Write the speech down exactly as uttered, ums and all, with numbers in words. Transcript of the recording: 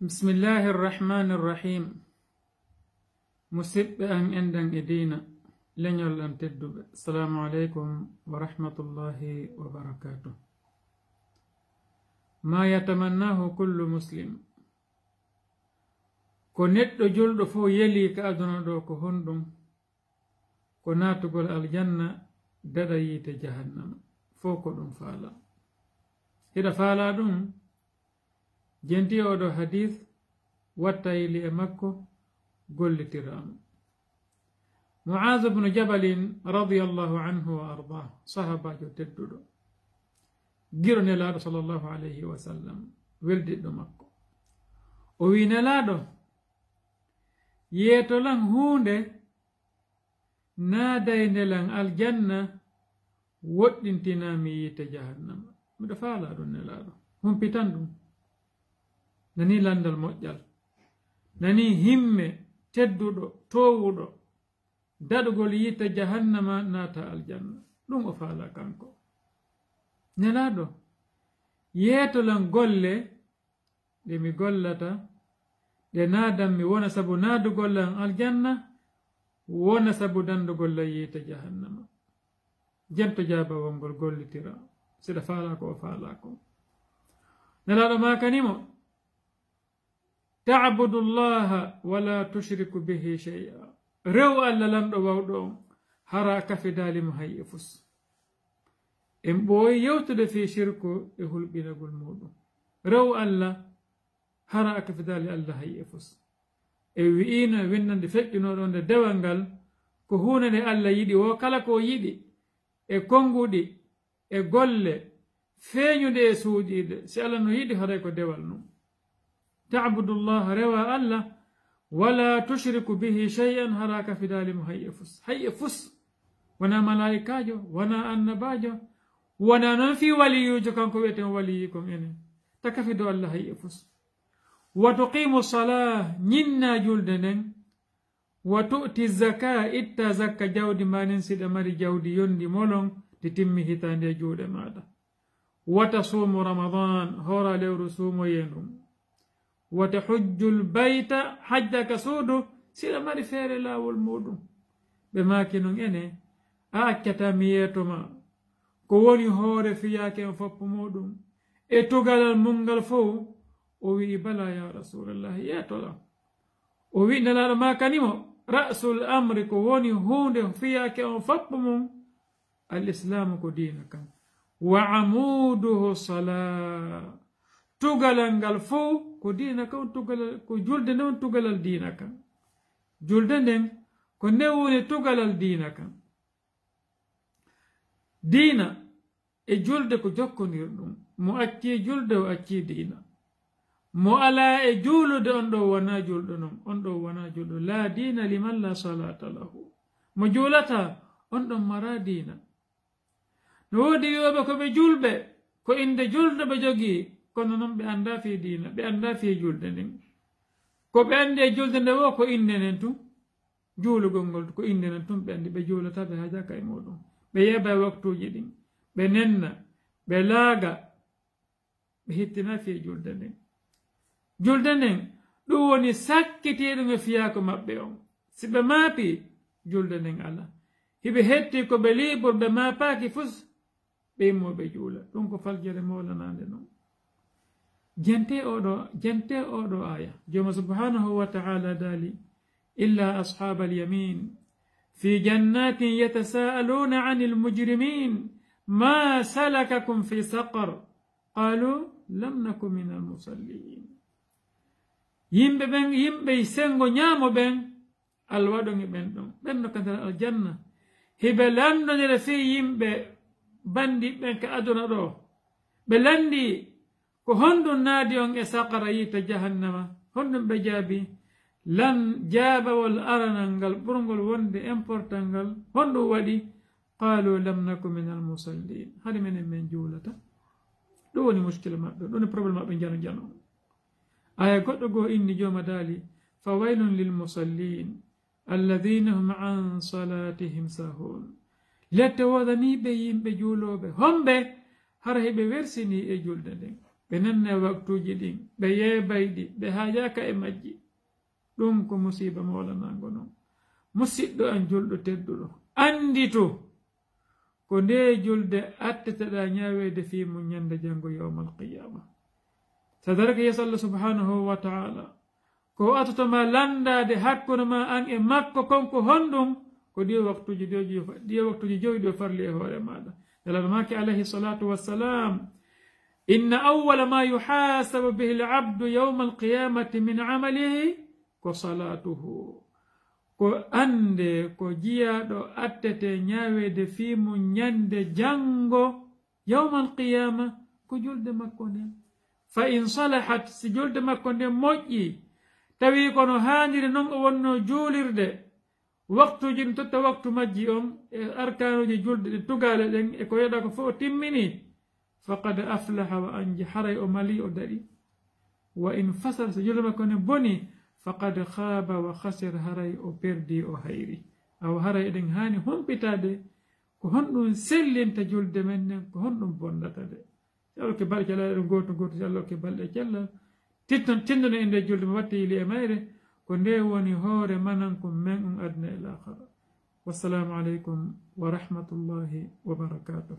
Bismillahi irrahmani irrahim. Musidɓe an enɗan e diina, leñol an tedduɓe, assalamu aleykum wa rahmatullahi wa barakatuh. Ma yatamannahu kullu muslim. Ko neɗɗo julɗo fof yeli ka aduna ɗo ko honɗum? Ko naatugol aljanna, daɗa yiite jahannama. Fof ko ɗum faala. Hiɗa faala ɗum? Jenti oɗo hadith, watta yili e makko, gollitiraama. Mu'az ibn Jabalin radiyallahu anhu wa ardah, sahabajo tedduɗo, giro Nelaaɗo sallallahu alayhi wa sallam, weldiɗɗo makko. O wi Nelaaɗo, yeetolan huunde naadaynde lan aljanna, woɗɗintinaa mi yiite jahannama. Miɗo faalaa ɗum Nelaaɗo. Humpitan ɗum. Nani lanndal moƴƴal. Nani himme tedduɗo, toowuɗo, daɗugol yiite jahannama naata aljanna. Ɗum o faalaa kanko. Nelaaɗo, yeeto lan golle ɗe mi gollata, ɗe naadan mi wona sabu naadugol lan aljanna, wona sabu dandugol lan yiite jahannama. Jento jaabawol ngol gollitira, siɗa faalaa ko o faalaa ko. Nelaaɗo maakani mo, "Ta'budu Allaha wa la tushriku bihi shay'a." Rew Alla lanɗo wawɗo on, hara kafidaali mo hay e fus. En ɓooyi yewtude fii shirku e hulɓinagol muuɗum. Rew Alla, hara a kafidaali Alla hay e fus. E wi'ino e winndande feƴƴunooɗo nde dewal ngal, ko huunde nde Alla yiɗi, wo kala ko o yiɗi, e konnguɗi, e golle, feeñude e suuɗiiɗe, si Alla no yiɗi, haray ko dewal non. Ta'budu Allaha, rewa Alla, wala tushriku bihi shay'an, hara kafidaali mo hay e fus. Hay e fus. Wona malaa'ikaajo, wona annabaajo, wona non fii waliyuujo, kanko wi'eten waliyii kon enen. Ta kafido Alla hay e fus. Wa tuqimu salah, ñinna julde nden. Wa tu'ti zaka, itta zakka jawdi ma nin siɗa mari jawdi yondi molon, ndi timmi hitaande e juuɗe maaɗa. Wa tasuumu Ramadan, hoora lewru suumoyee ndun. Wa tahujjul bayta, hajja ka suudu, siɗa mari feere laawol muuɗum. Ɓe maaki non ene, a accataa mi yeeto ma. Ko woni hoore fiyaake on foppo muuɗum? E tugalal mun ngal fow, o wi'i, "Bala ya Rasulallah, yeeto ɗam." O wi'i Nelaaɗo maakani mo, "Ra'sul amri, ko woni huunde fiyaake on foppo mun, al islaamu ko diina kan. Wa amuduhu salaa." Tugalal ngal fow ko diina kan, tugalal, ko julde nden tugalal diina kan. Julde nden ko nde woni tugalal diina kan. Diina e julde ko jokkondirɗum. Mo accii julde, o accii diina. Mo alaa e juulude, on ɗo wonaa julɗo non, on ɗo wonaa julɗo. La diina liman la salaata lahu. Mo juulataa, on ɗon maraa diina. No woodi wi'ooɓe ko ɓe julɓe, ko innde julde ɓe jogii, kono non ɓe anndaa fii diina, ɓe anndaa fii julde nden. Ko ɓe anndi e julde nde wo ko innde nden tun. Juulugol ngol ko innde nden tun ɓe anndi, ɓe juulataa, ɓe haajaaka e muuɗum. Ɓe yeeba e waktuuji ɗin, ɓe nenna, ɓe laaga, ɓe hittinaa fii julde nden. Julde nden, ɗum woni sakkitiiɗum e fiyaaku maɓɓe on. Si ɓe maapii, julde nden alaa. Hiɓe hetti ko ɓe liibur, ɓe maapaaki fus, ɓe immoo ɓe juula. Ɗum ko faljere moolanaande non. Jente oɗo, jente oɗo aya. Jooma subhanahu wa ta'ala daali, "Illa ashabal yamin fi jannatin yatasaaluna anil mujrimin. Ma salakakum fi saqar? Qalu lam naku minal musallin." Yimɓe ɓen, yimɓe sengo ñaamo ɓen, Alla waɗon e ɓen ɗon. Ɓen no ka nder aljanna. Hiɓe lanndondira fii yimɓe banndi ɓen ka aduna ɗo. Ɓe lanndi, "Ko honɗum naadi on e saqara, yiite jahannama?" Honɗum ɓe jaabi? Lan jaabawol aranal ngal ɓurngol wonde important ngal, honɗum waɗi? "Qalu lam naku minal musallin." Hari menen men juulata. Ɗum woni muskila maɓɓe, ɗum woni problème maɓɓe njano njano. Aya goɗɗo goo inni jooma daali, "Fa waylun lil musallin, alladhina hum an salatihim sahun." Lette woodanii ɓe yimɓe juulooɓe, homɓe hara hiɓe wersinii e julde nden. ɓe nanna waktuuji ɗin, ɓe yeebay ɗi, ɓe haajaaka e majji. Ɗum ko musiiba mawlanango non. Musiɗɗo an julɗo tedduɗo, anndito ko nde julde atteteɗaa ñaaweede fii mum ñande janngo yawmal qiyaama. Sa darake yeeso Allah subhanahu wa ta'ala, ko o attoto ma lanndaade hakkunde ma an e makko kon ko honɗum? Ko ɗi waktuuji joyi ɗi, ɗi waktuuji joyi ɗi o farli e hoore maaɗa. Nelaɗo maaki alayhi salatu wassalam, inna awwala ma yuhasabu bihi al-abdu yawma al-qiyamati min amalihi ko salatuhu. Ko annde ko jiyaaɗo attete ñaaweede fii mum ñande janngo yawmal qiyaama ko julde makko nden. Fa in salahat, si julde makko nden moƴƴi, tawi kono haaniri non o wonno juulirde, waktuuji ɗin totta waktu majji on, e arkaanuuji julde ɗin, tugaale ɗen, e ko yeɗa ko fof o timmini, faqad aflaha wa anja, haray o mali, o daɗi. Wa in fasad, so julde makko nden boni, faqad khaaba wa khasir, haray o perdi, o hayri. Awa haray eɗen haani humpitaade ko honɗum sellinta julde men nden, ko honɗum bonnata nde. Si Allah okke balɗe cellal, eɗen gooto gooto, si Allah okke balɗe cellal, titton, tinndon e nde julde mo watte yili e mayre, ko nde woni hoore manan ko men on aduna e laakhara. Wassalaamu aleykum wa rahmatullahi wa barakaatuh.